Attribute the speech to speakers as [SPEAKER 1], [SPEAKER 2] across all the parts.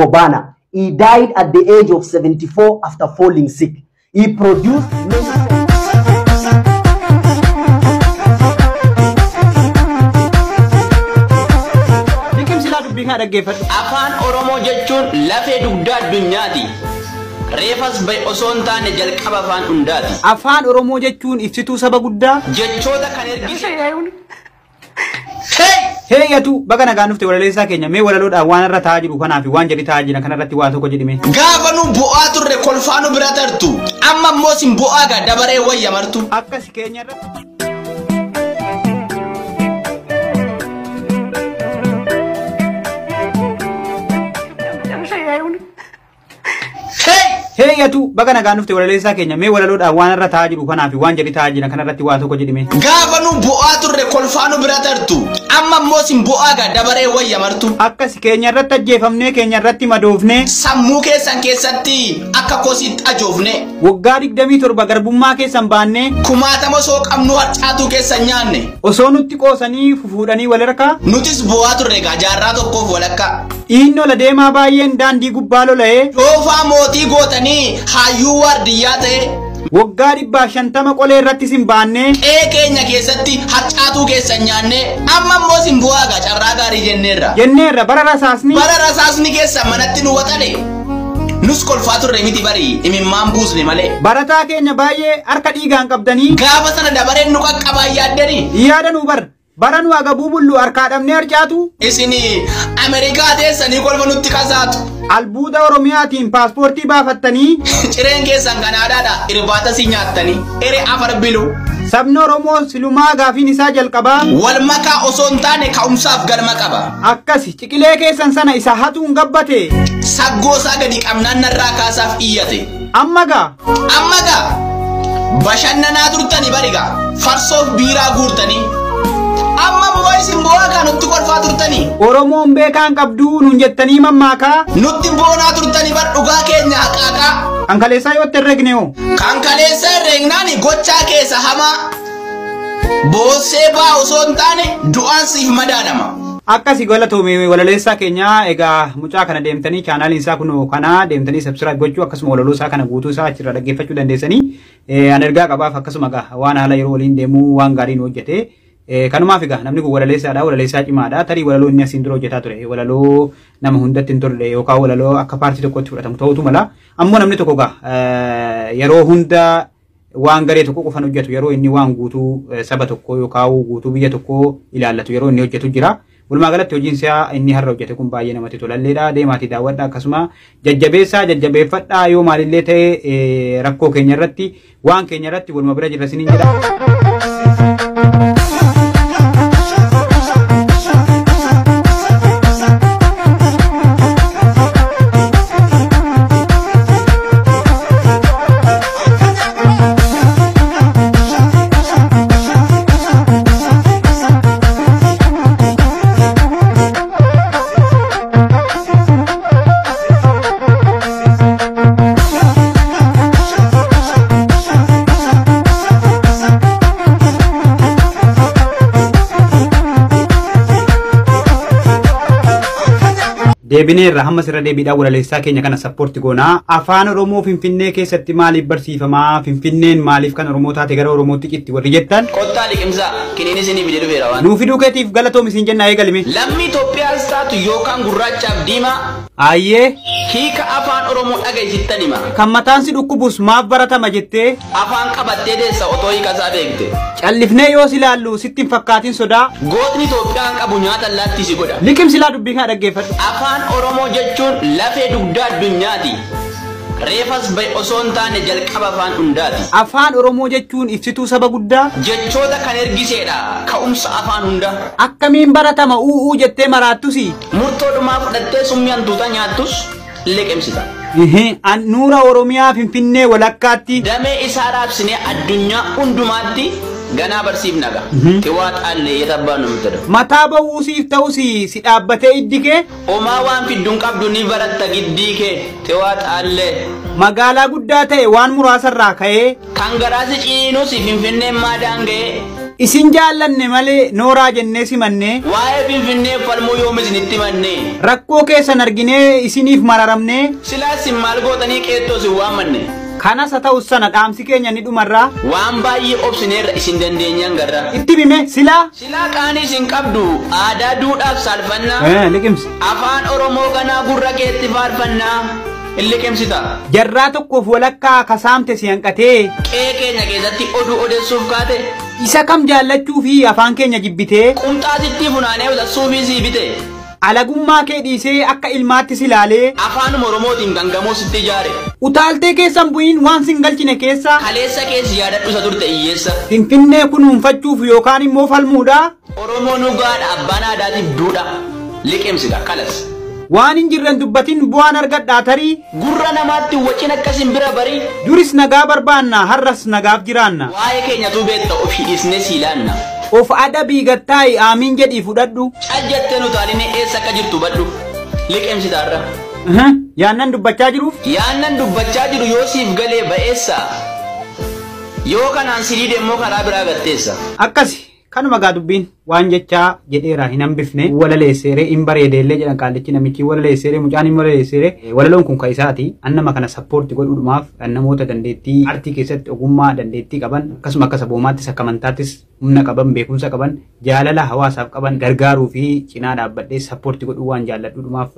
[SPEAKER 1] Gobana. He died at the age of 74 after falling sick. He produced many.
[SPEAKER 2] Liqimsilaa dubbii kana dhaggeeffadhu.
[SPEAKER 3] Afaan Oromoo jechuun lafee dugdaa addunyaati. Reefas bahe osoo hin taane jalqaba afaan hundaati.
[SPEAKER 2] Afaan Oromoo jechuun ibsituu saba guddaa.
[SPEAKER 3] Jechoota kan ergise. Hey!
[SPEAKER 2] Heeyyatu baga nagaan dhufte walaleessaa keenya mee walaloodhaan waan irra taa'aa jiru kanaa fi waan jedhi taa'aa jiran kanarratti waa tokko jedhime.
[SPEAKER 3] Gaafa nu bu'aa turre kolfaa nu bira tartu. Amma immoo sin bu'aa gaa dabaree wayya martu.
[SPEAKER 2] Akkas keenya irratti.
[SPEAKER 3] Hey!
[SPEAKER 2] Heeyyatu baga nagaan dhufte walaleessaa keenya mee walaloodhaan waan irra taa'aa jiru kanaa fi waan jedhi taa'aa jiran kanarratti waa tokko jedhime.
[SPEAKER 3] Gaafa nu bu'aa turre kolfaa nu bira tartu. Amma immoo sin bu'aa gaa dabaree wayya martu.
[SPEAKER 2] Akkas keenya irratti ajjeefamnee keenya irratti madoofnee
[SPEAKER 3] Sammuu keessan keessatti akka kosiitti ajoofne.
[SPEAKER 2] waggaa 27 garbummaa keessan baannee
[SPEAKER 3] Kumaatama osoo qabnu harcaatuu keessan nyaanne.
[SPEAKER 2] osoo nutti qoosanii fufuudhanii wal harkaa
[SPEAKER 3] Nutis bu'aa turre gaa jaarraa tokkoof walakkaa.
[SPEAKER 2] dhiinno la deemaa baay'een daandii gubbaa lola'ee
[SPEAKER 3] Doofaa mootii gootanii hayyuu waardiyyaa ta'e
[SPEAKER 2] waggaa 150 qolee irratti sin baannee
[SPEAKER 3] qe'ee keenya keessatti harcaatuu keessan nyaanne amma immoo sin bu'aa gaa carraa gaarii jenneerra.
[SPEAKER 2] jenneerra bara rasaasni
[SPEAKER 3] Bara rasaasni keessan manatti nu waxale. Nus kolfaa turre miti bari imimmaan buusne malee.
[SPEAKER 2] barataa keenya baay'ee harka dhiigaan qabdanii
[SPEAKER 3] Gaafa sana dabareen nu qaqqabaa yaaddanii.
[SPEAKER 2] yaadanuu bar bara nu agabuu bullu harkaa dhabnee harcaatu
[SPEAKER 3] Isin Ameerikaa teessanii kolfa nutti kasaatu.
[SPEAKER 2] albuuda Oromiyaatiin paaspoortii baafattanii
[SPEAKER 3] Cireen keessan Kanaadaadha irbaata si nyaattanii. Ere afar bilu.
[SPEAKER 2] sabni Oromoo silumaa gaafiin isaa jalqabaa
[SPEAKER 3] Wal makaa osoo hin taane ka'umsaaf galma qaba.
[SPEAKER 2] akkas ciqilee keessan sana isa hatuun gabbate
[SPEAKER 3] Saggoo isaa gadi qabnaan narraa kaasaaf iyyate.
[SPEAKER 2] amma gaa
[SPEAKER 3] Amma gaa bashannanaa turtanii bari gaa farsoof biiraa guurtanii. Amma immoo isin bu'aa gaa nutti kolfaa turtanii.
[SPEAKER 2] Oromoon beekaan qabduu nuun jettanii mammaakaa
[SPEAKER 3] Nutti boonaa turtanii bar dhugaa keenya haqaaqaa.
[SPEAKER 2] kan kaleessaa yoo itti herregne hoo
[SPEAKER 3] Kan kaleessa herreegnaani gochaa keessa hamaa. Boossee baa osoo hin taane du'aan siif madaalama.
[SPEAKER 2] Akkasi galatoome walaleessaa keenya egaa mucaa kana deemtanii chaanaaliin isaa kun kana deemtanii subscribe gochuu akkasuma walaloo isaa kana guutuu isaa achirraa dhaggeeffachuu dandeessanii an ergaa qabaaf akkasuma egaa waan haala yeroo waliin deemuu waan gaariin hojjete. Kanumaaf egaa namni kun walaleessaadha walaleessaa cimaadha tarii walaloo inni asiin dura hojjetaa ture walaloo nama hundatti hin tolle yookaan walaloo akka paartii tokkotti fudhatamu ta'utu mala ammoo namni tokko egaa yeroo hunda waan garee tokko qofan hojjetu yeroo inni waan guutuu saba tokkoo yookaan guutuu biyya tokkoo ilaallatu yeroo inni hojjetu jira. Walumaa galatti hojiin isaa inni har'a hojjete kun baay'ee namatti tolalleedha. Deemaatii daawwadha akkasuma jajjabeessaa jajjabeeffadhaa yoo maalillee ta'e rakkoo keenya irratti waan keenya irratti waluma bira jirra isiniin jedha. Deebineerra hamma sirra deebiidhaan walaleessaa keenya kana sappoorti goonaa. Afaan Oromoo Finfinnee keessatti maaliif barsiifamaa? Finfinneen maaliif kan Oromoo taate gara Oromootti citti warri jettan?
[SPEAKER 3] Kottaa liqimsaa kiniin isinii fide dhufeera waan.
[SPEAKER 2] Nuu fiduu keetiif galatoom isin jennaa eegalime.
[SPEAKER 3] Lammii Itoophiyaas taatu yookaan gurraachaaf diimaa
[SPEAKER 2] Ayyee
[SPEAKER 3] hiika afaan Oromoo dhageessittan hima.
[SPEAKER 2] kan mataan si dhukkubus maaf baratama jettee
[SPEAKER 3] Afaan qabattee deessa otoo hiika isaa beekte.
[SPEAKER 2] callifnee yoo si ilaallu sitti hin fakkaatin sodaa.
[SPEAKER 3] Gootni Itoophiyaan qabu nyaata allaattii si godha.
[SPEAKER 2] Liqimsilaa dubbii kana dhaggeeffadhu.
[SPEAKER 3] Afaan Oromoo jechuun lafee dugdaa addunyaati. Reefas bahe osoo hin taane jalqaba afaan hundaati.
[SPEAKER 2] Afaan Oromoo jechuun ibsituu saba guddaa.
[SPEAKER 3] Jechoota kan ergiseedha ka'umsa afaan hundaa.
[SPEAKER 2] Akkamiin baratama u'uu jettee maraattusi.
[SPEAKER 3] Murtoo dhumaa fudhattee summii hantuuta nyaattus liqimsita.
[SPEAKER 2] Nuura Oromiyaa Finfinnee walakkaatti.
[SPEAKER 3] Damee isaa raabsinee addunyaa hundumaatti ganaa barsiifna gaa. Xiwaa xaallee yetabbaa nu bitadha.
[SPEAKER 2] Mataa ba'uu siif ta'us si dhaabbatee iddi kee.
[SPEAKER 3] Omaa waan fidduun qabdu ni baratta giddii kee. Xiwaa xaallee.
[SPEAKER 2] Magaalaa guddaa ta'e waan muraasarraa ka'ee
[SPEAKER 3] Kan garaasi ciinus Finfinneen maadaan ga'ee.
[SPEAKER 2] Isin jaallanne malee nooraa jennee simannee.
[SPEAKER 3] Waa'ee Finfinnee falmuu yoom isinitti mannee.
[SPEAKER 2] Rakkoo keessan arginee isiniif mararamnee.
[SPEAKER 3] Silaas isin maal gootanii qeettoo isin waammanne.
[SPEAKER 2] Kanas haa ta'u sana dhaamsi keenya ni dhumarraa.
[SPEAKER 3] Waan baay'ee obsineerra isin dandeenyaan garra.
[SPEAKER 2] Itti hime silaa.
[SPEAKER 3] Silaa qaanii isin qabdu aadaa duudhaaf saalfannaa.
[SPEAKER 2] Liqimsi.
[SPEAKER 3] Afaan Oromoo kanaa gurra keetti faarfannaa. Hin liqimsita.
[SPEAKER 2] Jarraa tokkoof walakkaa kasaamte si hanqatee.
[SPEAKER 3] Qe'ee keenya keessatti oduu odeessuuf kaate.
[SPEAKER 2] Isa kam jaallachuu fi afaan keenya jibbitee.
[SPEAKER 3] Qumxaa sitti funaanee suufii sii bite.
[SPEAKER 2] Alagummaa kee dhiisee akka ilmaatti si ilaalee.
[SPEAKER 3] Afaanuma Oromootiin gangamoo sitti ijaare.
[SPEAKER 2] Utaaltee keessan bu'iin waan sin galchine keessa.
[SPEAKER 3] Kaleessa keessa yaadadhu isa turte hiyyeessa.
[SPEAKER 2] Finfinnee kunuunfachuuf yookaan immoo falmuudha.
[SPEAKER 3] Oromoo dhugaadha abbaan aadaatiif duudha. Liqimsita kalas.
[SPEAKER 2] Waan hin jirren dubbatin bu'aan argadhaa tarii.
[SPEAKER 3] Gurra namaatti wacin akkasin bira barii.
[SPEAKER 2] Duris nagaa barbaanna har'as nagaaf jiraanna.
[SPEAKER 3] Waa'ee keenyatu beekta ofii dhiisnee si ilaanna.
[SPEAKER 2] Of adabii gattaa'i aamiin jedhii fudhadhu.
[SPEAKER 3] Cal jettee nu taaline eessa akka jirtu badhu. Liqimsitaarra.
[SPEAKER 2] Yaannan dubbachaa jiruuf.
[SPEAKER 3] Yaannan dubbachaa jiru yoo siif galee ba'eessa. Yoo kanaan si diide immoo karaa biraa gatteessa.
[SPEAKER 2] Akkasi kanuma gaa dubbiin waan jechaa jedheera hin hambifne. Walaleesseeree hin bareedeellee jedhan qaallichi namichi walaleesseeree mucaan hin walaleesseeree walaloon kun kan isaati. Annama kana sappoorti godhuudhumaaf namoota dandeettii artii keessatti ogummaa dandeettii qaban akkasuma akka saboomaattis akka amantaattis humna qaban beekumsa qaban jaalala hawaasaaf qaban gargaaruu fi cinaa dhaabbadhee sappoorti godhuu waan jaalladhuudhumaaf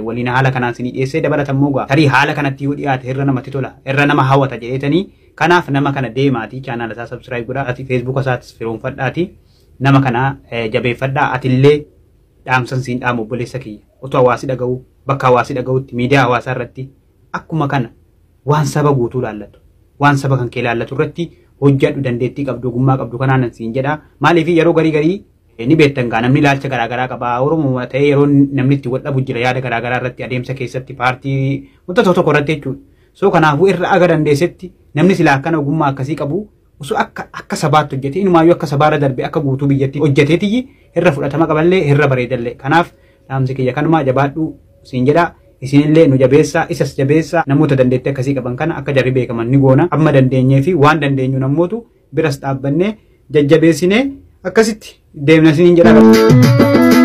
[SPEAKER 2] waliin haala kanaan sinii dhiyeessee dabalatammoo gaa tarii haala kanatti yoo dhiyaate irra namatti tola irra nama hawwata jedheetanii kanaaf nama kana deemaatii chaanaala isaa sabskiraayib godhaa feesbuuka isaatis firoonfadhaatii nama kana jabeeffadhaa atillee dhaamsan siin dhaamu obboleessa kiyya otoo hawaasi dhaga'u bakka hawaasi dhaga'utti miidiyaa hawaasaa irratti akkuma kana waan saba guutuu laallatu waan saba kan kee laallatu irratti hojjedhu dandeettii qabdu ogummaa qabdu kanaan siin jedha maaliif yeroo garii garii ni beektan gaa namni ilaalcha garaagaraa qaba Oromoo ta'ee yeroo namni itti wal dhabu jira yaada garaagaraa irratti adeemsa keessatti paartii wanta tokko tokko irratti jechuudha. So kanaafuu irra aga dandeessetti namni silaa akkana ogummaa akkasii qabu osoo akka sabaatti hojjete inumaayyuu akka sabaarra darbe akka guutuu biyyatti hojjeteetiyyi irra fudhatama qaballee irra bareedallee kanaaf dhaamsi kiyya kanumaa jabaadhu siin jedha isinillee nu jabeessaa isas jabeessaa namoota dandeettii akkasii qaban kana akka jarri beekaman ni goona amma dandeenyee fi waan dandeenyu namootu biras dhaabbannee jajjabeessinee akkasitti deemna isiniin jedha.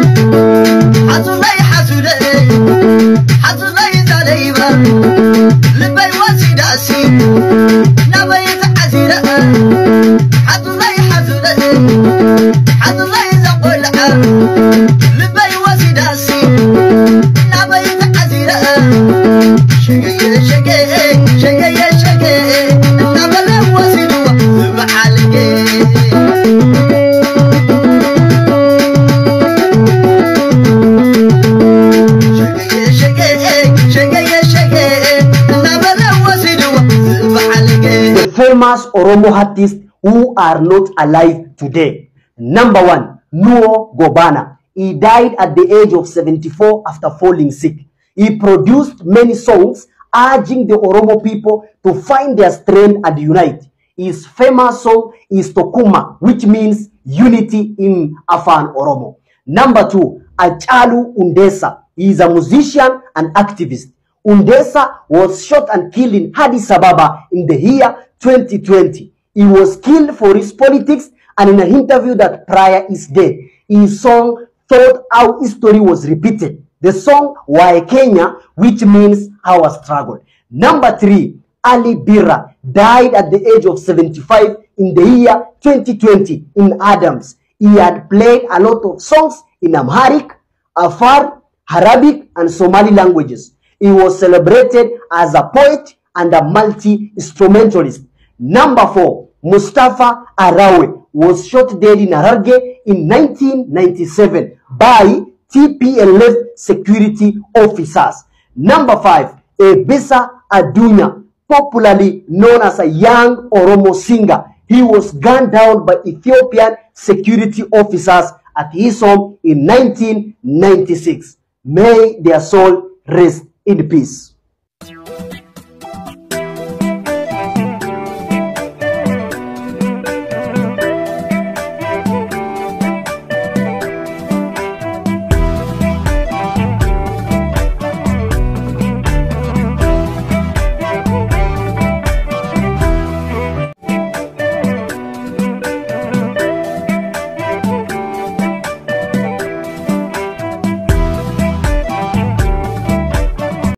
[SPEAKER 1] The famous Oromo artists who are not alive today. Number one, Nuo Gobana. He died at the age of 74 after falling sick. He produced many songs urging the Oromo people to find their strength and unite. His famous song is Tokuma, which means unity in Afan Oromo. Number two, Hachalu Hundessa. He is a musician and activist. Hundessa was shot and killed in Addis Ababa in the year 2020. He was killed for his politics and in an interview that prior his death, his song thought how history was repeated. The song Wae Kenya, which means our struggle. Number three, Ali Birra died at the age of 75 in the year 2020 in Adams. He had played a lot of songs in Amharic, Afar, Arabic, and Somali languages. He was celebrated as a poet and a multi-instrumentalist. Number four, Mustafa Arawe was shot dead in Hararge in 1997 by TPLF security officers. Number five, Ebisa Adunya, popularly known as a young Oromo singer. He was gunned down by Ethiopian security officers at his home in 1996. May their soul rest in peace.